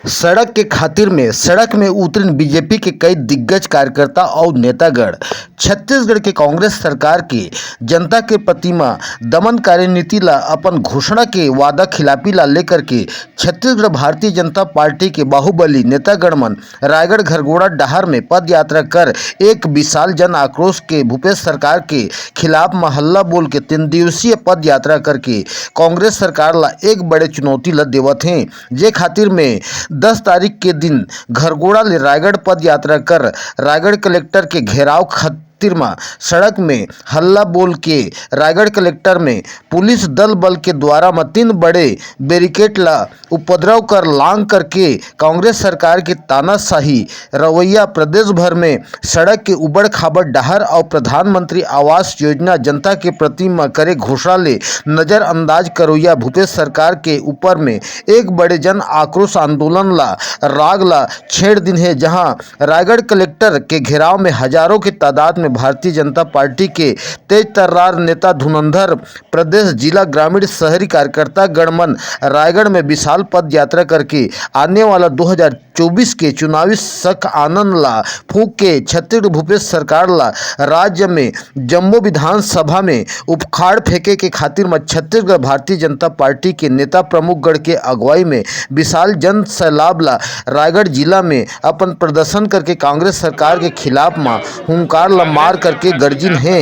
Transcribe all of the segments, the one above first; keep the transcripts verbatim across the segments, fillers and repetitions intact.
सड़क के खातिर में सड़क में उतरिन बीजेपी के कई दिग्गज कार्यकर्ता अउ नेतागण। छत्तीसगढ़ के कांग्रेस सरकार के जनता के प्रति म दमनकारी नीति ला अपन घोषणा के वादा खिलाफी ला लेकर के छत्तीसगढ़ भारतीय जनता पार्टी के बाहुबली नेतागण मन रायगढ़ घरघोड़ा डहार में पदयात्रा कर एक विशाल जन आक्रोश के भूपेश सरकार के खिलाफ म हल्ला बोल के तीन दिवसीय पदयात्रा करके कांग्रेस सरकार ला एक बड़े चुनौती ला देवत हें, जे खातिर में दस तारीख के दिन घरघोड़ा ले रायगढ़ पदयात्रा कर रायगढ़ कलेक्टर के घेराव खातिर म सड़क में हल्ला बोल के रायगढ़ कलेक्टर में पुलिस दल बल के द्वारा म तीन बड़े बैरिकेड ला उपद्रव कर लांग करके कांग्रेस सरकार के तानाशाही रवैया प्रदेश भर में सड़क के उबड़ खाबड़ डहर अउ प्रधानमंत्री आवास योजना जनता के प्रति म करे घोषणा ले नजरअंदाज करोइया भूपेश सरकार के ऊपर में एक बड़े जन आक्रोश आंदोलन ला राग ला छेड़ दिन हे, जहां रायगढ़ कलेक्टर के घेराव में हजारों के तादाद में भारतीय जनता पार्टी के तेज तर्रार नेता धुरंधर प्रदेश जिला ग्रामीण शहरी कार्यकर्ता गण मन रायगढ़ में विशाल पद यात्रा करके आने वाला दो हज़ार चौबीस के चुनावी सख आनंद ला फूंक के छत्तीसगढ़ भूपेश सरकार ला राज्य में जम्मो विधानसभा में उखाड़ फेंके के खातिर म छत्तीसगढ़ भारतीय जनता पार्टी के नेता प्रमुख गण के अगुवाई में विशाल जन सैलाब ला रायगढ़ जिला में अपन प्रदर्शन करके कांग्रेस सरकार के खिलाफ म हुंकार ला मार करके गर्जिन हे।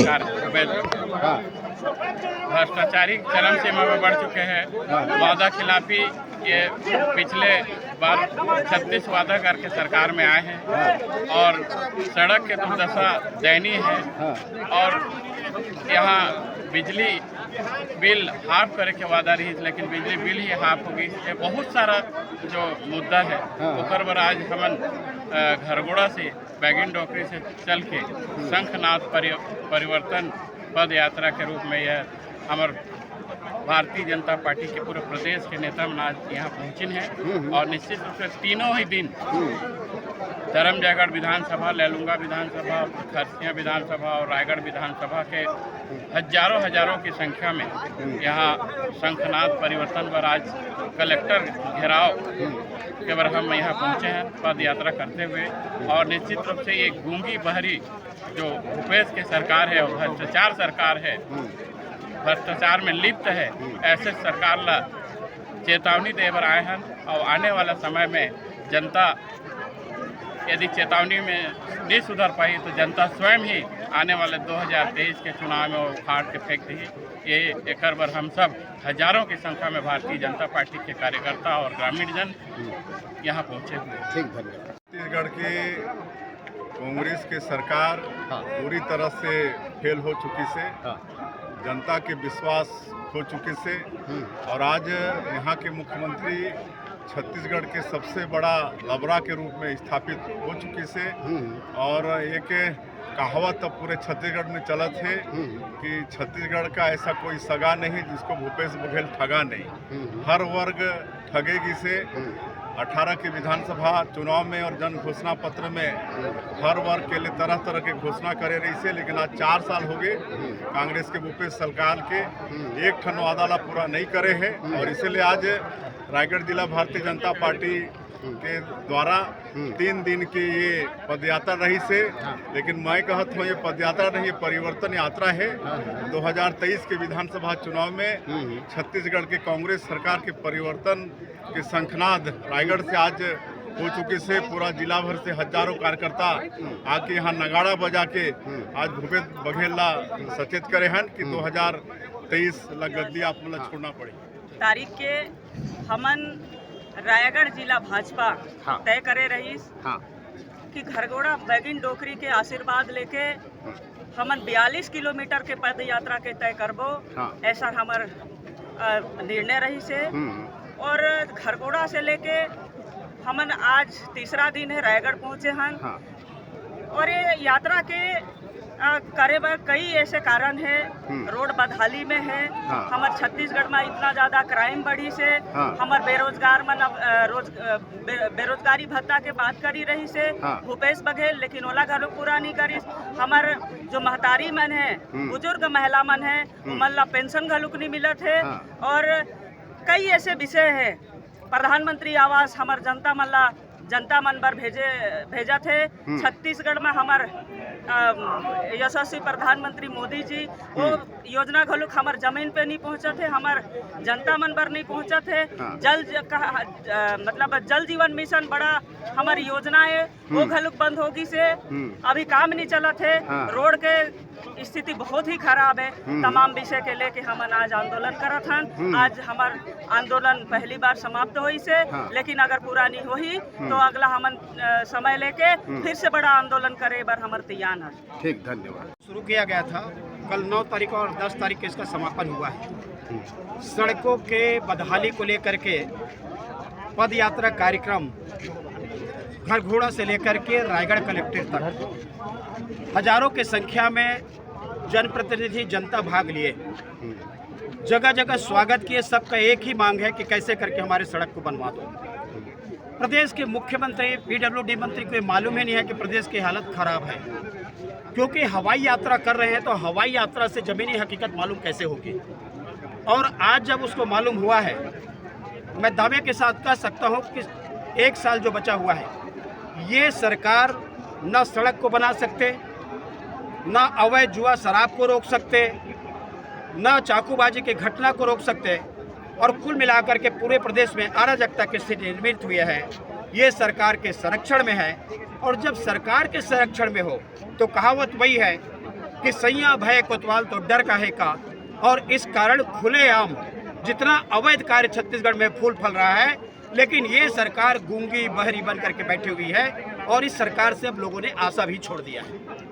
भ्रष्टाचारी चरम सीमा पर बढ़ चुके हैं। वादा खिलाफी ये पिछले बार छत्तीस वादा करके सरकार में आए हैं और सड़क की दुर्दशा दयनीय है। और यहाँ बिजली बिल हाफ करे के वादा रही, लेकिन बिजली बिल ही हाफ हो गई। ये बहुत सारा जो मुद्दा है, ओकर बर आज हमन, अ, घरघोड़ा से बैगिन डोकरी से चल के शंखनाद परि-, परिवर्तन पद यात्रा के रूप में यह हमर भारतीय जनता पार्टी के पूरे प्रदेश के नेता मन आज यहाँ पहुँचिन हैं। और निश्चित रूप से तीनों ही दिन धरमजयगढ़ विधानसभा, लैलूंगा विधानसभा, खरसिया विधानसभा और रायगढ़ विधानसभा के हजारों हजारों की संख्या में यहाँ शंखनाद परिवर्तन पर आज कलेक्टर घेराव के बर हम यहाँ पहुँचे हैं पद यात्रा करते हुए। और निश्चित रूप से ये गूंगी बहरी जो भूपेश के सरकार है और भ्रष्टाचार सरकार है, भ्रष्टाचार में लिप्त है, ऐसे सरकार ला चेतावनी दे बर आए हैं। और आने वाला समय में जनता यदि चेतावनी में नहीं सुधर पाई तो जनता स्वयं ही आने वाले दो हज़ार तेईस के चुनाव में वो उखाड़ के फेंक दी। ये एकर बर हम सब हजारों की संख्या में भारतीय जनता पार्टी के कार्यकर्ता और ग्रामीण जन यहाँ पहुँचे हुए हैं। ठीक, धन्यवाद। छत्तीसगढ़ की कांग्रेस की सरकार हाँ। पूरी तरह से फेल हो चुकी से हाँ। जनता के विश्वास खो चुकी से हम्म। और आज यहाँ के मुख्यमंत्री छत्तीसगढ़ के सबसे बड़ा लबरा के रूप में स्थापित हो चुकी से हम्म। और एक कहावत अब पूरे छत्तीसगढ़ में चलत है हम्म। कि छत्तीसगढ़ का ऐसा कोई सगा नहीं जिसको भूपेश बघेल ठगा नहीं। हम्म। हर वर्ग ठगेगी से हम्म। अठारह के विधानसभा चुनाव में और जन घोषणा पत्र में हर वर्ग के लिए तरह तरह के घोषणा करे रही से, लेकिन आज चार साल हो गए हम्म। कांग्रेस के भूपेश सरकार के हम्म। एक ठन वादा ला पूरा नहीं करे है हम्म। और इसीलिए आज रायगढ़ जिला भारतीय जनता पार्टी के द्वारा हम्म। तीन दिन के ये पदयात्रा रही से, हाँ। लेकिन मैं कहत हूँ ये पदयात्रा नहीं, ये परिवर्तन यात्रा है। हाँ, हाँ। दो हज़ार तेईस के विधानसभा चुनाव में हम्म। छत्तीसगढ़ के कांग्रेस सरकार के परिवर्तन के शंखनाद रायगढ़ से आज हो चुके से पूरा जिला भर से हजारों कार्यकर्ता हम्म। आके यहाँ नगाड़ा बजा के हम्म। आज भूपेश बघेल ला सचेत करे हन कि हम्म। दो हज़ार तेईस ला गद्दी आप मन ला हाँ। छोड़ना पड़ी। तारीख के हमन रायगढ़ जिला भाजपा हाँ। तय करे रहिस हाँ। कि घरघोड़ा बैगिन डोकरी के आशीर्वाद लेके हमन बयालीस किलोमीटर के पद यात्रा के तय करबो, हाँ। ऐसा हमर, अ, निर्णय रहिस हे। हम्म। और घरघोड़ा से लेके हमन आज तीसरा दिन है, रायगढ़ पहुँचे हन। हाँ। और ये यात्रा के, अ, करे बर कई ऐसे कारण है। हम्म। रोड बदहाली में है। हाँ। हमर छत्तीसगढ़ में इतना ज्यादा क्राइम बढ़िस हे। हाँ। हमर बेरोजगार मन अब, अ, रोज-, अ, बे-, बेरोजगारी भत्ता के बात करी रहिस हे हाँ। भूपेश बघेल, लेकिन ओला घलो पूरा नहीं करिस। हमर जो महतारी मन है, हम्म। बुजुर्ग महिला मन है, हम्म। ओमन ला पेंशन घलोक नहीं मिलत है। हाँ। और कई ऐसे विषय है प्रधानमंत्री आवास हमर जनता मन ला, जनता मन बर भेजे, भेजत हे। हम्म। छत्तीसगढ़ में हमर, अम, यशस्वी प्रधानमंत्री मोदी जी वो हम्म। योजना घलुक हमर जमीन पे नहीं पहुंचत हे, हमर जनता मन बर नहीं पहुंचत हे। हाँ। जल ज-, कहा, अ, मतलब जल जीवन मिशन बड़ा हमर योजना है, वो हम्म। घलुक बंद होगी से हम्म। अभी काम नहीं चलत है। हाँ। रोड के स्थिति बहुत ही खराब है। हम्म। तमाम विषय के लेके हमन आज आंदोलन करत हन। हम्म। आज हमर आंदोलन पहली बार समाप्त होई से, हाँ। लेकिन अगर पूरा नहीं होही हम्म। तो अगला हमन, अ, समय लेके हम्म। फिर से बड़ा आंदोलन करे बर हमर तैयार हन। ठीक, धन्यवाद। शुरू किया गया था, कल नौ तारीख और दस तारीख को इसका समापन हुआ है। हम्म। सड़कों के बदहाली को लेकर के पद यात्रा कार्यक्रम घरघोड़ा से लेकर के रायगढ़ कलेक्ट्रेट तक हजारों की संख्या में जनप्रतिनिधि, जनता भाग लिए, हम्म। जगह जगह स्वागत किए। सबका एक ही मांग है कि कैसे करके हमारे सड़क को बनवा दो। प्रदेश के मुख्यमंत्री, पीडब्ल्यूडी मंत्री को ये मालूम ही नहीं है कि प्रदेश की हालत खराब है, क्योंकि हवाई यात्रा कर रहे हैं तो हवाई यात्रा से जमीनी हकीकत मालूम कैसे होगी। और आज जब उसको मालूम हुआ है, मैं दावे के साथ कह सकता हूँ कि एक साल जो बचा हुआ है, ये सरकार ना सड़क को बना सकते, ना अवैध जुआ शराब को रोक सकते, ना चाकूबाजी की घटना को रोक सकते, और कुल मिलाकर के पूरे प्रदेश में अराजकता की स्थिति निर्मित हुई है, ये सरकार के संरक्षण में है। और जब सरकार के संरक्षण में हो तो कहावत वही है कि "सैया भय कोतवाल तो डर काहे का", और इस कारण खुलेआम जितना अवैध कार्य छत्तीसगढ़ में फूल फल रहा है, लेकिन ये सरकार गूंगी बहरी बन करके बैठी हुई है और इस सरकार से अब लोगों ने आशा भी छोड़ दिया है।